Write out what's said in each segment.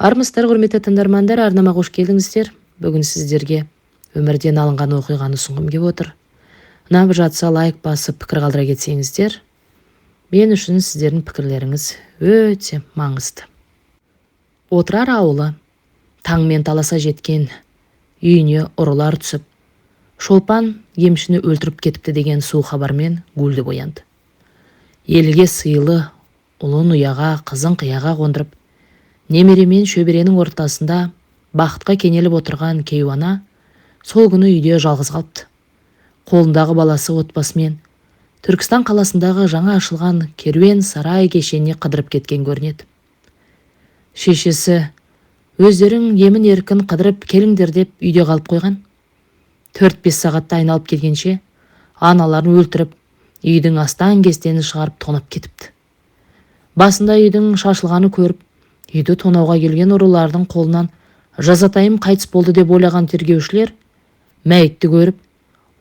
Армысыздар, құрметті тыңдармандар! Арнама қош келдіңіздер. Бүгін сіздерге өмірден алынған оқиғаны ұсынғым келіп отыр. Ұнап жатса, лайк басып, пікір қалдыра кетсеңіздер, мен үшін сіздердің пікірлеріңіз өте маңызды. Отырар ауылы. Таңмен таласа жеткен үйіне ұрылар түсіп, Шолпан емшіні өлтіріп кетіпті деген суық хабармен гуілдеп оянды. Елге сыйлы ұлын ұяға, қызын қияға қондырып, немере мен шөберенің ортасында бақытқа кенеліп отырған кейуана сол күні үйде жалғыз қалыпты. Қолындағы баласы отбасымен Түркістан қаласындағы жаңа ашылған Керуен сарай кешеніне қыдырып кеткен көрінеді. Шешесі өздерің емін еркін қыдырып келіңдер деп үйде қалып қойған. 4-5 сағатта айналып келгенше, аналарын өлтіріп, үйдің астан-кестенін шығарып, тонап кетіпті. Басында үйдің шашылғаны көріп, үйді тонауға келген ұрылардың қолынан жазатайым қайтыс болды деп ойлаған тергеушілер мәйітті көріп,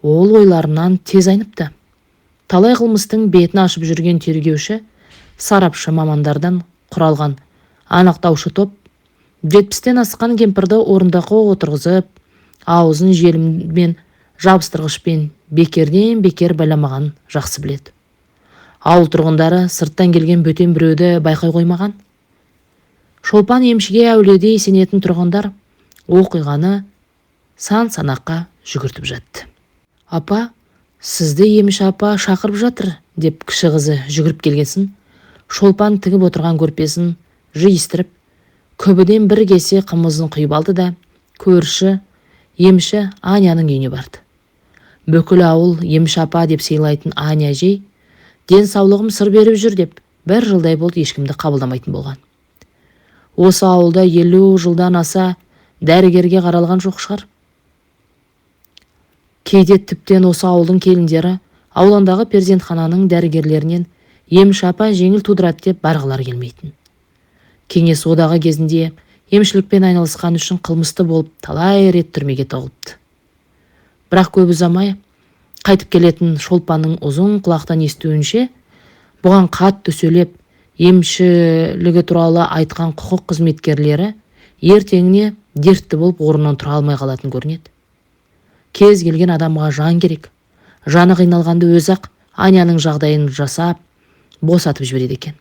ол ойларынан тез айныпты. Талай қылмыстың бетін ашып жүрген тергеуші, сарапшы мамандардан құралған анықтаушы топ 70-тен асқан кемпірді орындыққа отырғызып, аузын желіммен, жабыстырғышпен бекерден бекер байламағанын жақсы біледі. Ауыл тұрғындары сырттан келген бөтен біреуді байқай қоймаған. Шолпан емшіге әулиедей сенетін тұрғындар оқиғаны сан санаққа жүгіртіп жатты. «Апа, сізді емші апа шақырып жатыр», – деп кіші қызы жүгіріп келгесін, Шолпан тігіп отырған көрпесін жиыстырып, күбіден бір кесе қымызын құйып алды да, көрші емші Аняның үйіне барды. Бүкіл ауыл емші апа деп сыйлайтын Аня әжей денсаулығым сыр беріп жүр деп, бір жылдай болды, ешкімді қабылдамайтын болған. Осы ауылда 50 жылдан аса дәрігерге қаралған жоқ шығар. Кейде тіптен осы ауылдың келіндері аудандағы перзентхананың дәрігерлерінен емші апа жеңіл тудырады деп барғылары келмейтін. Кеңес одағы кезінде емшілікпен айналысқан үшін қылмысты болып, талай рет түрмеге тығылыпты. Бірақ көп ұзамай қайтып келетін. Шолпанның ұзын құлақтан естуінше, бұған қатты сөйлеп, емшілігі туралы айтқан құқық қызметкерлері ертеңіне дертті болып, орнынан тұра алмай қалатын көрінеді. Кез келген адамға жан керек. Жаны қиналғанды өзі-ақ Аняның жағдайын жасап, босатып жібереді екен.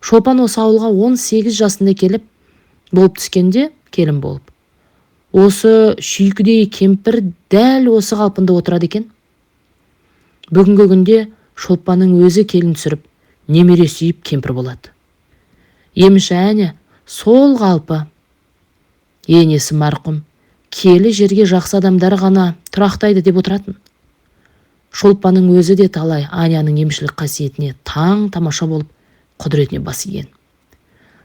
Шолпан осы ауылға 18 жасында келіп болып түскенде, келін болып, осы шүйкідей кемпір дәл осы қалпында отырады екен. Бүгінгі күнде Шолпанның өзі келін түсіріп, немере сүйіп, кемпір болады. Емші Әне сол қалпы. Енесі марқұм «Киелі жерге жақсы адамдар ғана тұрақтайды» деп отыратын. Шолпанның өзі де талай Аняның емшілік қасиетіне таң тамаша болып, құдіретіне бас иген.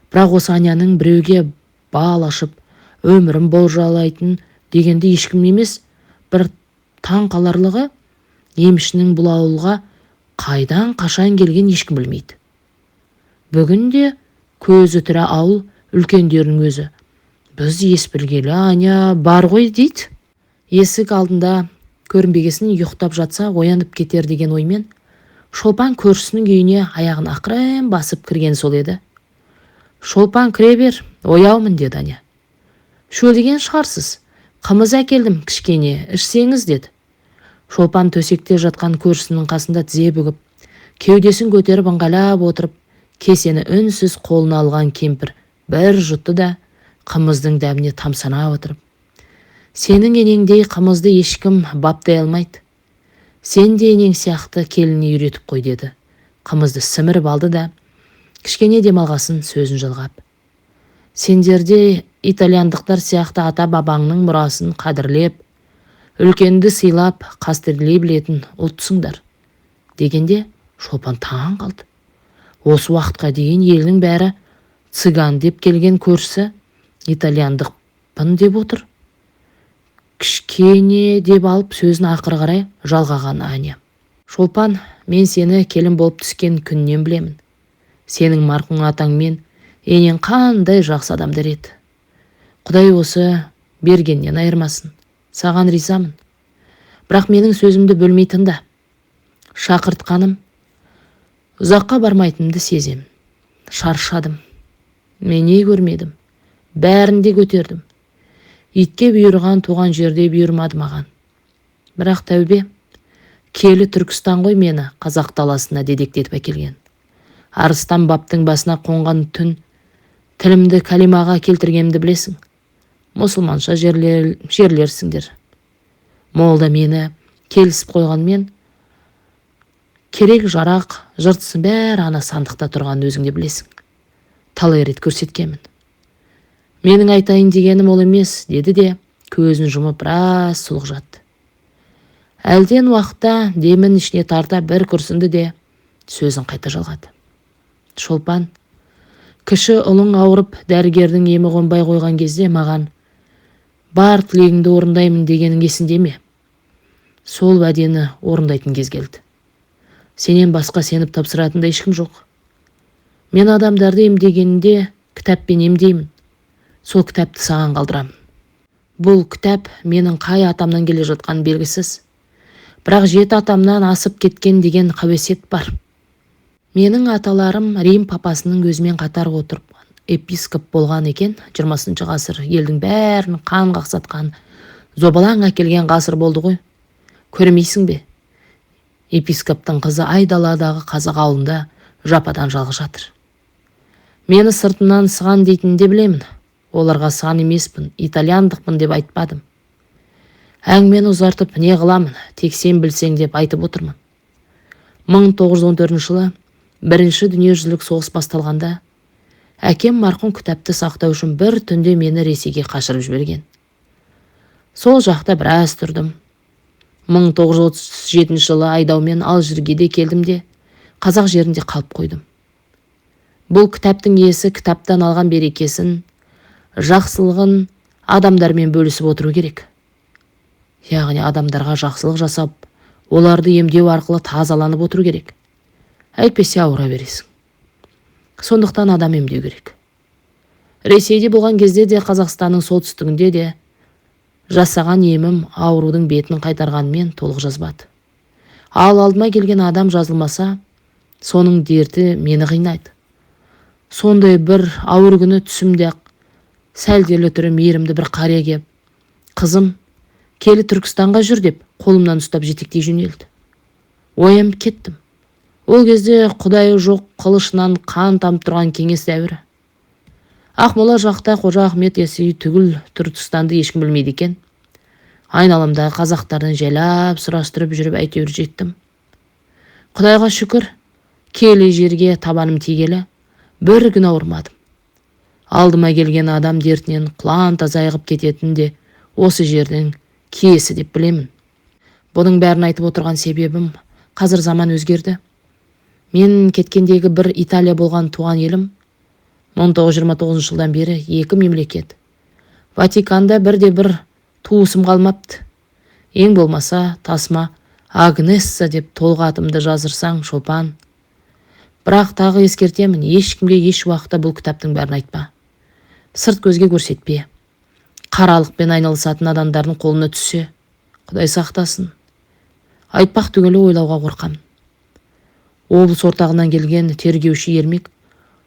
Бірақ осы Аняның біреуге бал ашып, өмірін болжалайтын дегенді ешкім емес. Бір таң қаларлығы, емшінің бұл ауылға қайдан, қашан келген, ешкім білмейді. Бүгінде көзі тірі ауыл үлкендерінің өзі «Біз ес білгелі Аня бар ғой» дейді. Есік алдында көрінбегесін, ұйықтап жатса, оянып кетер деген оймен Шолпан көршісінің үйіне аяғын ақырын басып кірген сол еді. «Шолпан, кіре бер, ояумын», – деді Аня. «Шөлдеген шығарсыз, қымыз әкелдім, кішкене ішсеңіз», – деді. Шолпан төсекте жатқан көршісінің қасында тізе бүгіп, кеудесін көтеріп, ыңғайлап отырып, кесені үнсіз қолына алған кемпір бір жұтты да, қымыздың дәміне тамсана отырып: «Сенің енеңдей қымызды ешкім баптай алмайды. Сен де енең сияқты келініне үйретіп қой», – деді. Қымызды сіміріп алды да, кішкене демалғасын сөзін жалғап: «Сендерде итальяндықтар сияқты ата бабаңның мұрасын қадірлеп, үлкенді сыйлап, қастерлей білетін ұлтсыңдар», – дегенде, Шолпан таң қалды. Осы уақытқа дейін елдің бәрі цыган деп келген көршісі итальяндықпын деп отыр. Кішкене деп алып, сөзін ақыры қарай жалғаған Аня: «Шолпан, мен сені келін болып түскен күннен білемін. Сенің марқұм атаң мен енең қандай жақсы адамдар еді. Құдай осы бергеннен айырмасын. Саған ризамын. Бірақ менің сөзімді бөлмей тыңда. Шақыртқаным, ұзаққа бармайтынымды сеземін. Шаршадым. Мен не көрмедім?» Бәрін де көтердім. Итке бұйырған туған жерде бұйырмады маған. Бірақ тәубе, киелі Түркістан ғой мені қазақ даласына дедектетіп әкелген. Арыстан баптың басына қонған түн тілімді кәлимаға келтіргенімді білесің. Мұсылманша жерлерсіңдер. Молда мені келісіп қойғанмен, керек жарақ, жыртысын бәрі ана сандықта тұрғанын өзің де білесің. Талай рет көрсеткенмін. Менің айтайын дегенім ол емес, деді де көзін жұмып біраз сұлық жатты. Әлден уақытта демін ішіне тарта бір күрсінді де сөзін қайта жалғады. Шолпан, кіші ұлың ауырып дәрігердің емі қонбай қойған кезде маған бар тілегіңді орындаймын дегенің есіңде ме? Сол уәдені орындайтын кез келді. Сенен басқа сеніп тапсыратын да ешкім жоқ. Мен адамдарды емдегенде кітаппен емдеймін. Сол кітапты саған қалдырамын. Бұл кітап менің қай атамнан келе жатқаны белгісіз. Бірақ 7 атамнан асып кеткен деген қауесет бар. Менің аталарым Рим папасының өзімен қатар отырып епископ болған екен. 20 ғасыр елдің бәрін қан қақсатқан, зобалаң әкелген ғасыр болды ғой. Көрмейсің бе? Епископтың қызы айдаладағы қазақ ауылында жападан жалғыз жатыр. Мені сыртынан сыған дейтінін де білемін. Оларға сыған емеспін, итальяндықпын деп айтпадым. Әңгімені ұзартып не қыламын, тек сен білсең деп айтып отырмын. 1914 жылы бірінші дүниежүзілік соғыс басталғанда әкем марқұм кітапты сақтау үшін бір түнде мені Ресейге қашырып жіберген. Сол жақта біраз тұрдым. 1937 жылы айдаумен Алжирге де келдім де қазақ жерінде қалып қойдым. Бұл кітаптың иесі кітаптан алған берекесін, жақсылығын адамдармен бөлісіп отыру керек. Яғни адамдарға жақсылық жасап, оларды емдеу арқылы тазаланып отыру керек. Әйтпесе ауыра бересің. Сондықтан адам емдеу керек. Ресейде болған кезде де, Қазақстанның солтүстігінде де жасаған емім аурудың бетін қайтарғанмен толық жазбады. Ал алдыма келген адам жазылмаса, соның дерті мені қинайды. Сондай бір ауыр күні түсімде ақ сәлделі түрі мейірімді бір қария кеп, қызым, келі Түркістанға жүр деп қолымнан ұстап жетектей жөнелді. Оянып кеттім. Ол кезде құдайы жоқ қылышынан қан тамып тұрған кеңес дәуірі. Ақмола жақта Қожа Ахмет Яссауи түгіл Түркістанды ешкім білмейді екен. Айналамдағы қазақтардан жайлап сұрастырып жүріп әйтеуір жеттім. Құдайға шүкір, киелі жерге табаным тигелі бір күн ауырмадым. Алдыма келген адам дертінен құлан таза айығып кететін де осы жердің киесі деп білемін. Бұның бәрін айтып отырған себебім, қазір заман өзгерді. Мен кеткендегі бір Италия болған туған елім 1929 жылдан бері 2 мемлекет. Ватиканда бірде бір туысым қалмапты. Ең болмаса тасма Агнесса деп толық атымды жазырсаң, Шолпан. Бірақ тағы ескертемін, ешкімге еш уақытта бұл кітаптың бәрін айтпа. Сырт көзге көрсетпе. Қаралықпен айналысатын адамдардың қолына түссе, Құдай сақтасын. Айтпақ түгілі ойлауға қорқамын. Облыс ортағынан келген тергеуші Ермек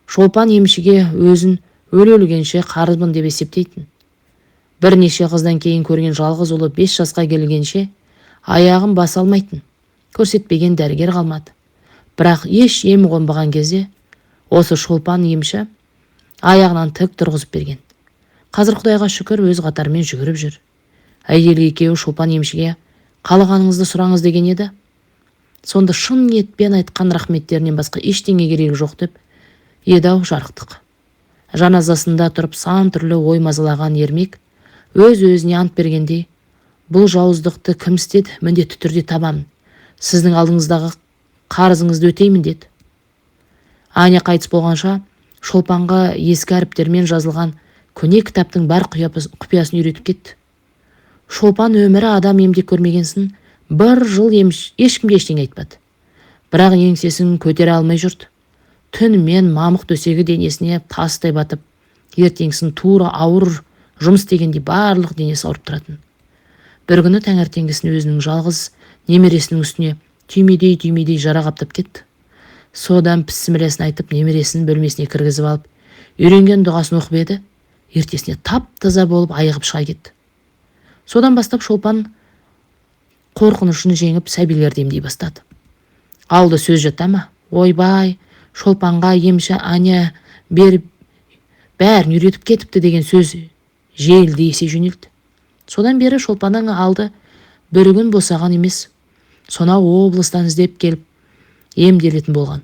Шолпан емшіге өзін өле-өлгенше қарызбын деп есептейтін. Бірнеше қыздан кейін көрген жалғыз ұлы 5 жасқа келгенше аяғын баса алмайтын. Көрсетпеген дәрігер қалмады. Бірақ еш ем қонбаған кезде осы Шолпан емші аяғынан тік тұрғызып берген. Қазір Құдайға шүкір өз қатарымен жүгіріп жүр. Әйелі екеуі Шолпан емшіге қалағаныңызды сұраңыз деген еді. Сонда шын ниетпен айтқан рахметтерінен басқа ештеңе керегі жоқ деп еді-ау жарықтық. Жаназасында тұрып сан түрлі ой мазалаған Ермек өз-өзіне ант бергендей, бұл жауыздықты кім істеді, міндетті түрде табамын. Сіздің алдыңыздағы қарызыңызды өтеймін деді. Аня қайтыс болғанша Шолпанға ескі әріптермен жазылған көне кітаптың бар құпиясын үйретіп кетті. Шолпан өмірі адам емдеп көрмегенсін бір жыл ешкімге ештеңе айтпады. Бірақ еңсесін көтере алмай жүрді. Түнімен мамық төсегі денесіне тастай батып, ертеңгісін тура ауыр жұмыс істегендей барлық денесі ауырып тұратын. Бір күні таңертеңгісін өзінің жалғыз немересінің үстіне түймедей-түймедей жара қаптап кетті. Содан пісімілесін айтып, немересін бөлмесіне кіргізіп алып, үйренген дұғасын оқып еді, Ертесіне тап-таза болып айығып шыға кетті. Содан бастап Шолпан қорқынышын жеңіп, сәбилерді емдей бастады. Ауылда сөз жата ма? Ойбай, Шолпанға емші Аня беріп бәрін үйретіп кетіпті деген сөз желдей есе жөнелді. Содан бері Шолпанның алды бір күн босаған емес. Сонау облыстан іздеп келіп емделетін болған.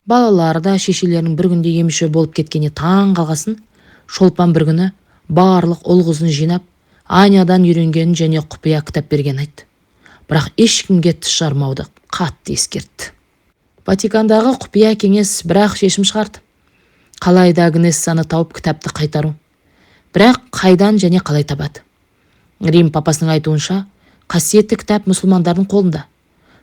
Балалары да шешелерінің бір күнде емші болып кеткеніне таң қалғасын, Шолпан бір күні барлық ұл-қызын жинап, Анядан үйренгенін және құпия кітап бергенін айтты. Бірақ ешкімге тіс жармауды қатты ескертті. Ватикандағы құпия кеңес бірақ шешім шығарды. Қалай да Агнессаны тауып, кітапты қайтару. Бірақ қайдан және қалай табады? Рим папасының айтуынша, қасиетті кітап мұсылмандардың қолында.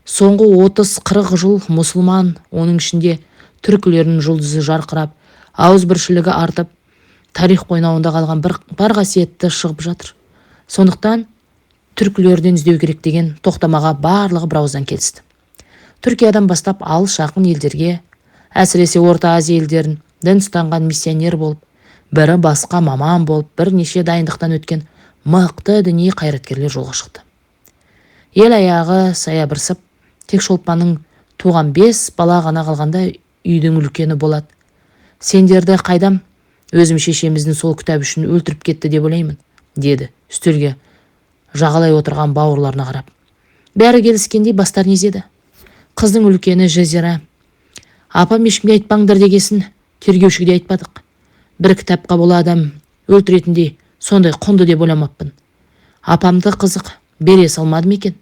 Соңғы 30-40 жыл мұсылман, оның ішінде түркілердің жұлдызы жарқырап, ауызбіршілігі артып, тарих қойнауында қалған бір бар қасиетті шығып жатыр. Сондықтан түркілерден іздеу керек деген тоқтамаға барлығы бір ауыздан келісті. Түркиядан бастап алыс жақын елдерге, әсіресе Орта Азия елдерін дін ұстанған миссионер болып, бірі басқа маман болып, бірнеше дайындықтан өткен мықты діни қайраткерлер жолға шықты. Ел аяғы саябырсып, тек Шолпанның туған 5 бала ғана қалғанда үйдің үлкені болады. Сендерді қайдам, өзім шешеміздің сол кітап үшін өлтіріп кетті деп ойлаймын, деді үстелге жағалай отырған бауырларына қарап. Бәрі келіскендей бастарын изеді. Қыздың үлкені Жазира: апам ешкімге айтпаңдар дегесін тергеушіге де айтпадық. Бір кітапқа бола адам өлтіретіндей сондай құнды деп ойламаппын. Апамды қызық бере салмады ма екен?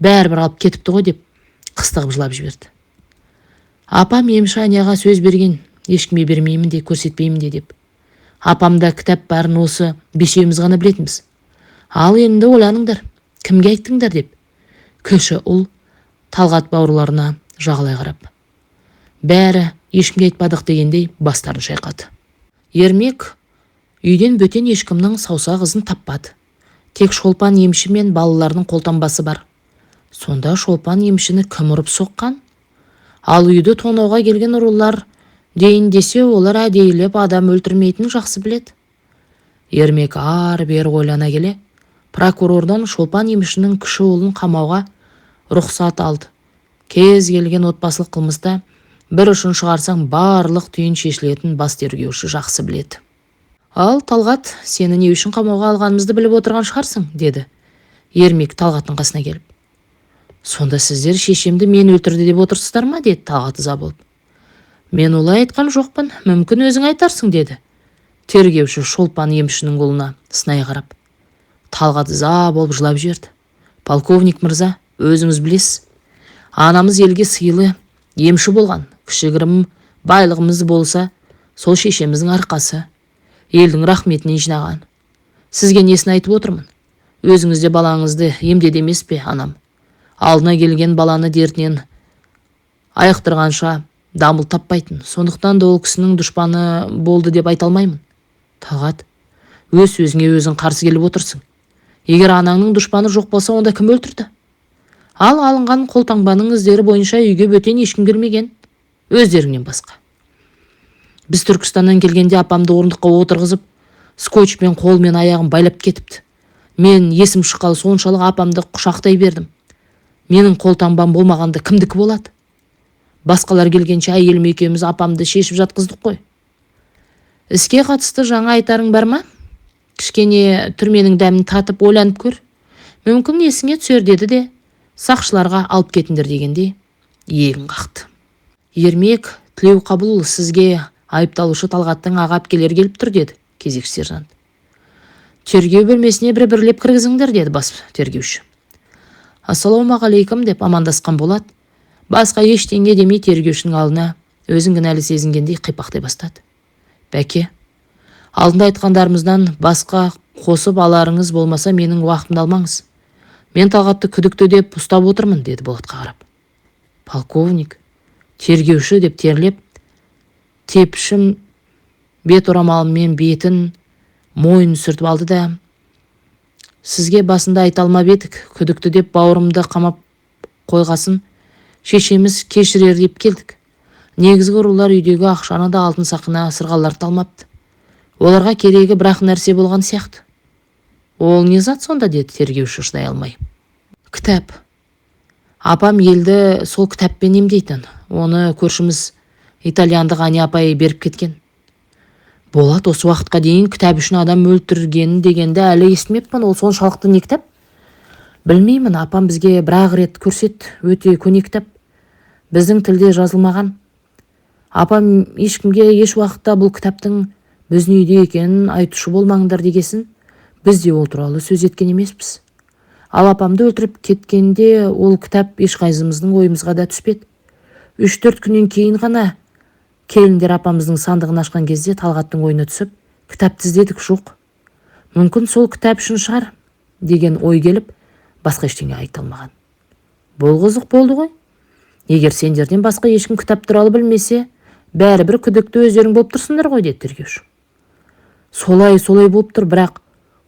Бәрібір алып кетіпті ғой деп қыстығып жылап жіберді. Апам емші Аняға сөз берген, ешкімге бермеймін де, көрсетпеймін де деп. Апамда кітап барын осы бесеуіміз ғана білетінбіз. Ал енді ойланыңдар, кімге айттыңдар деп. Кіші ұл Талғат бауырларына жағалай қарап. Бәрі ешкімге айтпадық дегендей бастарын шайқады. Ермек үйден бөтен ешкімнің саусақ ізін таппады. Тек Шолпан емші мен балаларының қолтаңбасы бар. Сонда Шолпан емшіні кім ұрып соққан? Ал үйді тонауға келген ұрылар дейін десе, олар әдейілеп адам өлтірмейтінін жақсы біледі. Ермек ары-бері ойлана келе, прокурордан Шолпан емшінің кіші ұлын қамауға рұқсат алды. Кез келген отбасылық қылмыста бір ұшын шығарсаң, барлық түйін шешілетін бас тергеуші жақсы біледі. Ал Талғат, сені не үшін қамауға алғанымызды біліп отырған шығарсың, деді Ермек Талғаттың қасына келіп. Сонда сіздер шешемді мен өлтірді деп отырсыздар ма, деді Талғат ыза болып. Мен олай айтқан жоқпын, мүмкін өзің айтарсың, деді тергеуші Шолпан емшінің ұлына сынай қарап. Талғат ыза болып жылап жіберді. Полковник мырза, өзіңіз білесіз. Анамыз елге сыйлы емші болған, кішігірім байлығымыз болса, сол шешеміздің арқасы, елдің рахметінен жинаған. Сізге несін айтып отырмын? Өзіңіз де балаңызды емдеді емес пе, анам? Алдына келген баланы дертінен айықтырғанша дамыл таппайтын. Сондықтан да ол кісінің дұшпаны болды деп айта алмаймын. Талғат, өз сөзіңе өзің қарсы келіп отырсың. Егер анаңның дұшпаны жоқ болса, онда кім өлтірді? Ал алынған қолтаңбаның іздері бойынша үйге бөтен ешкім келмеген, өздеріңнен басқа. Біз Түркістаннан келгенде апамды орындыққа отырғызып, скотчпен қол мен аяғын байлап кетіпті. Мен есім шыққалы соншалық апамды құшақтай бердім. Менің қолтаңбам болмағанда кімдікі болады? Басқалар келгенше әйелім екеуміз апамды шешіп жатқыздық қой. Іске қатысты жаңа айтарың бар ма? Кішкене түрменің дәмін татып ойланып көр. Мүмкін есіңе түсер, деді де, сақшыларға алып кетіңдер дегендей иегін қақты. Ермек Тілеуқабылұлы, сізге айыпталушы Талғаттың аға әпкелері келіп тұр, деді кезекші сержант. Тергеу бөлмесіне бір-бірлеп кіргізіңдер, деді бас тергеуші. Ассалаумағалейкум деп амандасқан Болат, басқа ештеңе демей тергеушінің алдына өзін кінәлі сезінгендей қипақтай бастады. Бәке, алдында айтқандарымыздан басқа қосып аларыңыз болмаса, менің уақытымды алмаңыз. Мен Талғатты күдікті деп ұстап отырмын, деді Болатқа қарап. Полковник, тергеуші деп терлеп, тепшім бет орамалымен бетін, мойнын сүртіп алды да, сізге басында айта алмап едік, күдікті деп бауырымды қамап қойғасын, шешеміз кешірер деп келдік. Негізгі ұрылар үйдегі ақшаны да, алтын сақина, сырғаларды алмапты. Оларға керегі бір-ақ нәрсе болған сияқты. Ол не зат сонда, деді тергеуші шыдай алмай. Кітап. Апам елді сол кітаппен емдейтін. Оны көршіміз итальяндық Аня апай беріп кеткен. Болат, осы уақытқа дейін кітап үшін адам өлтіргенін дегенді әлі естімеппін. Ол соншалықты не кітап? Білмеймін, апам бізге бір-ақ рет көрсетті. Өте көне кітап. Біздің тілде жазылмаған. Апам ешкімге еш уақытта бұл кітаптың біздің үйде екенін айтушы болмаңдар дегесін, біз де ол туралы сөз еткен емеспіз. Ал апамды өлтіріп кеткенде ол кітап ешқайсымыздың ойымызға да түспеді. 3-4 күннен кейін ғана келіндер апамыздың сандығын ашқан кезде Талғаттың ойына түсіп, кітапты іздедік, жоқ. Мүмкін сол кітап үшін шығар деген ой келіп, басқа ештеңе айта алмаған. Бұл қызық болды ғой. Егер сендерден басқа ешкім кітап туралы білмесе, бәрібір күдікті өздерің болып тұрсыңдар ғой, деді тергеуші. Солай, солай болып тұр, бірақ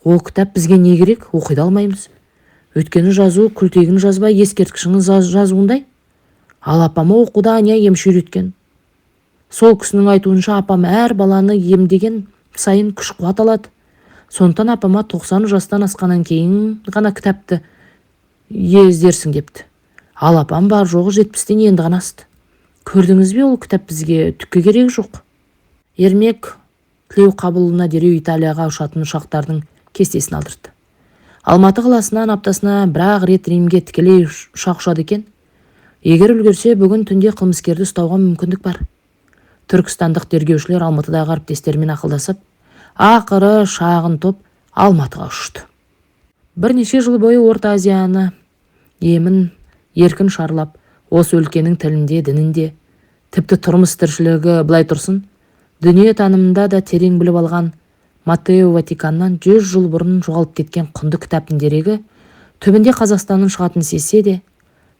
ол кітап бізге не керек, оқи да алмаймыз. Өйткені жазу күлтегін жазба ескерткішінің жазуындай. Ал апама оқуда Аня емші үйреткен. Сол кісінің айтуынша, апам әр баланы емдеген сайын күш қуат алады. Сондықтан апама 90 жастан асқаннан кейін ғана кітапты іздерсің депті. Ал апам бар жоғы 70-тен енді ғана асты. Көрдіңіз бе, ол кітап бізге түкке керегі жоқ. Ермек Тілеуқабылұлына дереу Италияға ұшатын ұшақтардың кестесін алдырды. Алматы қаласынан аптасына бір-ақ рет Римге тікелей ұшақ ұшады екен. Егер үлгерсе, бүгін түнде қылмыскерді ұстауға мүмкіндік бар. Түркістандық тергеушілер Алматыдағы әріптестерімен ақылдасып, ақыры шағын топ Алматыға ұшты. Бірнеше жыл бойы Орта Азияны емін еркін шарлап, осы өлкенің тілінде, дінінде, тіпті тұрмыс тіршілігі былай тұрсын, дүние танымында да терең біліп алған Маттео Ватиканнан 100 жыл бұрын жоғалып кеткен құнды кітаптың дерегі түбінде Қазақстаннан шығатынын сезсе де,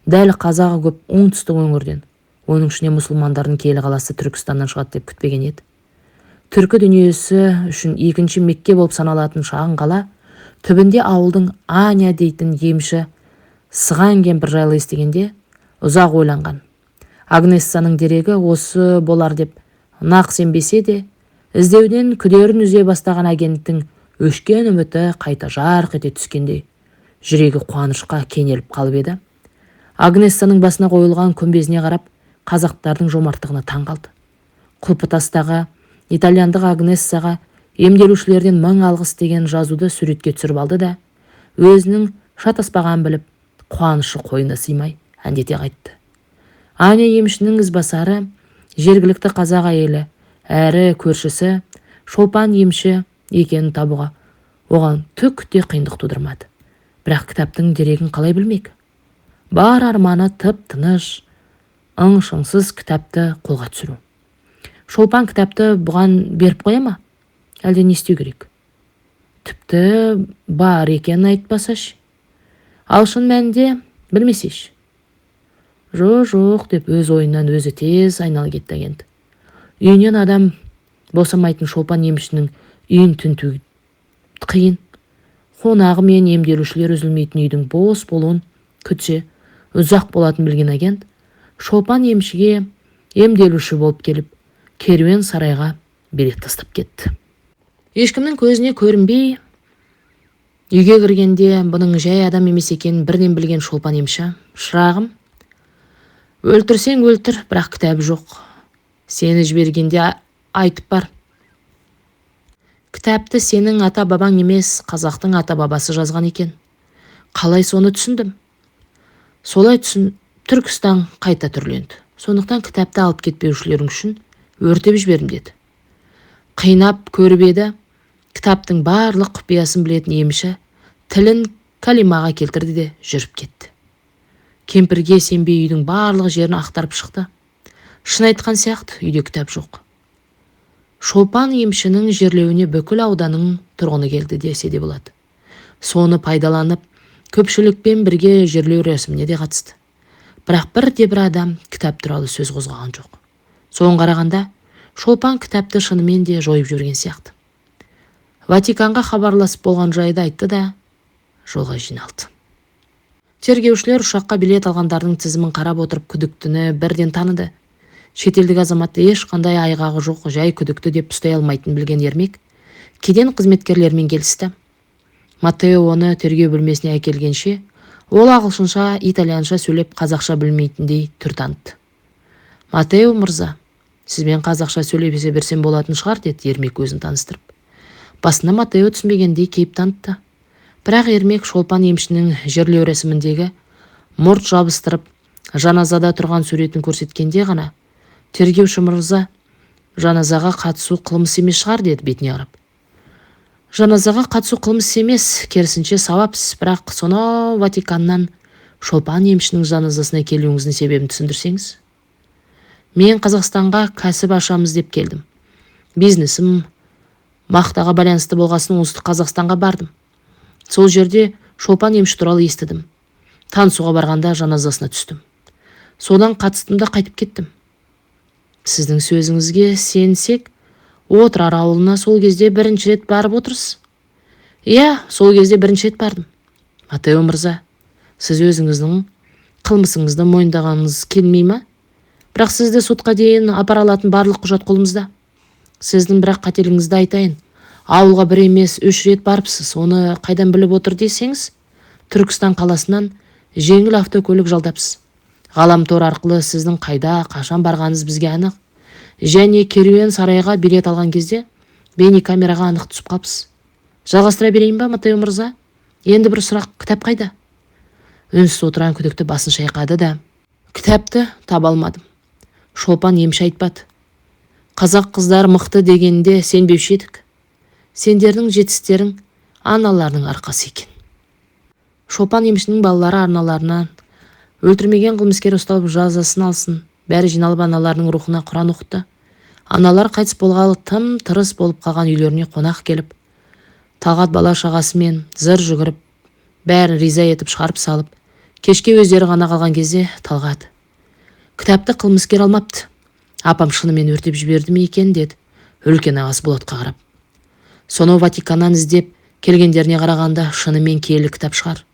дәл қазағы көп оңтүстік өңірден, оның ішіне мұсылмандардың киелі қаласы Түркістаннан шығады деп күтпеген еді. Түркі дүниесі үшін екінші Мекке болып саналатын шағын қала түбінде ауылдың Аня дейтін емші сыған кемпір жайлы естігенде ұзақ ойланған. Агнессаның дерегі осы болар деп нақ сенбесе де, іздеуден күдерін үзе бастаған агенттің өшкен үміті қайта жарқ ете түскендей, жүрегі қуанышқа кенеліп қалып еді. Агнессаның басына қойылған күмбезіне қарап, қазақтардың жомарттығына таң қалды. Құлпытастағы итальяндық Агнессаға емделушілерден 1000 алғыс деген жазуды суретке түсіріп алды да, өзінің шатаспағанын біліп, қуанышы қойнына сыймай әндете қайтты. Аня емшінің ізбасары, жергілікті қазақ әйелі, әрі көршісі Шолпан емші екенін табуға оған түк те қиындық тудырмады. Бірақ кітаптың дерегін қалай білмек? Бар арманы тып-тыныш, ың-шыңсыз кітапты қолға түсіру. Шолпан кітапты бұған беріп қоя ма? Әлде не істеу керек? Тіпті бар екенін айтпасашы. Ал шын мәнінде білмесеші. Жоқ, деп өз ойынан өзі тез айнала кетті агент. Үйінен адам босамайтын Шолпан емшінің үйін тінту қиын. Қонағы мен емделушілер үзілмейтін үйдің бос болуын күтсе, ұзақ болатын білген агент Шолпан емшіге емделуші болып келіп, керуен сарайға билет тастап кетті. Ешкімнің көзіне көрінбей үйге кіргенде бұның жай адам емес екенін бірден білген Шолпан емші, шырағым, өлтірсең өлтір, бірақ кітабы жоқ. Сені жібергенде айтып бар. Кітапты сенің ата-бабаң емес, қазақтың ата-бабасы жазған екен. Қалай соны түсіндім? Солай түсін, Түркістан қайта түрленді. Сондықтан кітапты алып кетпеушілерің үшін өртеп жібердім деді. Қинап көріп еді, кітаптың барлық құпиясын білетін емші тілін калимаға келтірді де жүріп кетті. Кемпірге сенбей үйдің барлық жерін ақтарып шықты. Шын айтқан сияқты, үйде кітап жоқ. Шолпан емшінің жерлеуіне бүкіл ауданның тұрғыны келді десе де болады. Соны пайдаланып, көпшілікпен бірге жерлеу рәсіміне де қатысты. Бірақ бірде-бір адам кітап туралы сөз қозғаған жоқ. Соған қарағанда, Шолпан кітапты шынымен де жойып жіберген сияқты. Ватиканға хабарласып болған жайды айтты да, жолға жиналды. Тергеушілер ұшаққа билет алғандардың тізімін қарап отырып күдіктіні бірден таныды. Шетелдік азаматты ешқандай айғағы жоқ жай күдікті деп ұстай алмайтынын білген Ермек, Кеден қызметкерлерімен келісті. Маттео оны тергеу бөлмесіне әкелгенше, ол ағылшынша, итальянша сөйлеп, қазақша білмейтіндей түр танытты. Маттео мырза, сізбен қазақша сөйлесе берсем болатын шығар, деді Ермек өзін таныстырып. Басында Маттео түсінбегендей кейіп танытты. Бірақ Ермек Шолпан емшінің жерлеу рәсіміндегі мұрт жабыстырып, жаназада тұрған суретін көрсеткенде ғана, тергеуші мырза, жаназаға қатысу қылмыс емес шығар, деді бетіне қарап. Жаназаға қатысу қылмыс емес, керісінше сауап іс, бірақ сонау Ватиканнан Шолпан емшінің жаназасына келуіңіздің себебін түсіндірсеңіз. Мен Қазақстанға кәсіп ашамыз деп келдім. Бизнесім мақтаға байланысты болғасын Оңтүстік Қазақстанға бардым. Сол жерде Шолпан емші туралы естідім. Танысуға барғанда жаназасына түстім. Содан қатыстым да қайтып кеттім. Сіздің сөзіңізге сенсек, Отырар ауылына сол кезде бірінші рет барып отырсыз. Иә, сол кезде бірінші рет бардым. Маттео мырза, сіз өзіңіздің қылмысыңызды мойындағаныңыз келмей ма? Бірақ сізді сотқа дейін апара алатын барлық құжат қолымызда. Сіздің бірақ қателігіңізді айтайын. Ауылға бір емес, 3 рет барыпсыз. Оны қайдан біліп отыр десеңіз, Түркістан қаласынан жеңіл автокөлік жалдапсыз. Ғаламтор арқылы сіздің қайда, қашан барғаныңыз бізге анық. Және керуен сарайға билет алған кезде бейнекамераға анық түсіп қалыпсыз. Жалғастыра берейін ба, Маттео мырза? Енді бір сұрақ, кітап қайда? Үнсіз отырған күдікті басын шайқады да, кітапты таба алмадым. Шолпан емші айтпады. Қазақ қыздары мықты дегенде сенбеуші едік. Сендердің жетістіктерің аналарының арқасы екен. Шолпан емшінің балалары арналарынан өлтірмеген қылмыскер ұсталып жазасын алсын. Бәрі жиналып аналарының рухына құран оқытты. Аналар қайтыс болғалы тым тырыс болып қалған үйлеріне қонақ келіп, Талғат бала шағасымен зыр жүгіріп, бәрін риза етіп шығарып салып, кешке өздері ғана қалған кезде Талғат, кітапты қылмыскер алмапты. Апам шынымен өртеп жіберді ме екен, деді үлкен ағасы Болатқа қарап. Сонау Ватиканнан іздеп келгендеріне қарағанда шынымен киелі кітап шығар.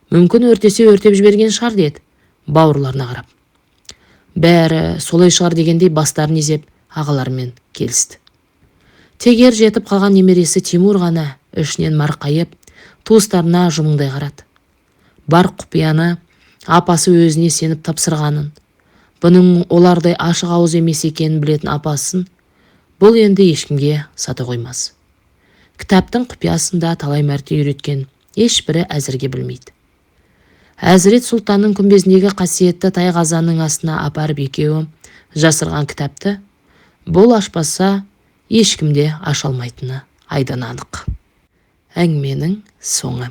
Мүмкін өртесе өртеп жіберген шығар, деді бауырларына қарап. Бәрі солай шығар дегендей бастарын изеп ағаларымен келісті. Тек ер жетіп қалған немересі Тимур ғана ішінен марқайып, туыстарына жымыңдай қарады. Бар құпияны апасы өзіне сеніп тапсырғанын, бұның олардай ашық ауыз емес екенін білетін апасын бұл енді ешкімге сата қоймас. Кітаптың құпиясын да талай мәрте үйреткен ешбірі әзірге білмейді. Әзірет Сұлтанның күмбезіндегі қасиетті тайқазанның астына апарып екеуі жасырған кітапты бұл ашпаса ешкім де аша алмайтыны айдан анық. Әңгіменің соңы.